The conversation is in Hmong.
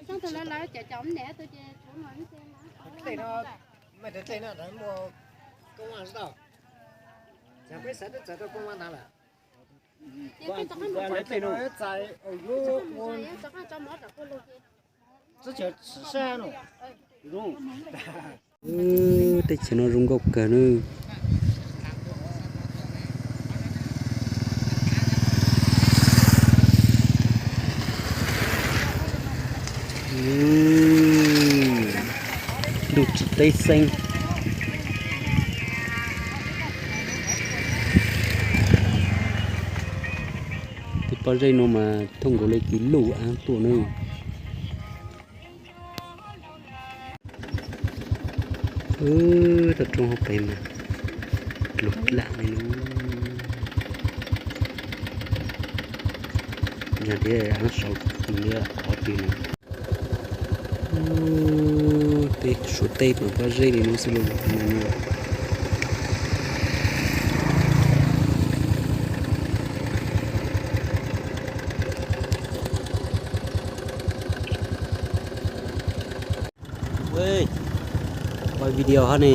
Txog tus lawv lawv cov cov niam tus ces tshuav no. Tej no, mej tej no muaj koob vaj tsis tau, peb xav twb txawm tau koob vaj ntag lawm. Tej chaw no zoo nkauj kawg nawb. Ntuj tsim teb xeeb. Tej pob zeb no mas thooj nkaus li kis luj av tuaj nawb. Toj roob hauv pes mas luag dlaab li no. Yog tias av saud li qhov twg no. Tej suav tej mas pob zeb li no xwb lauj. Quay video hab ne.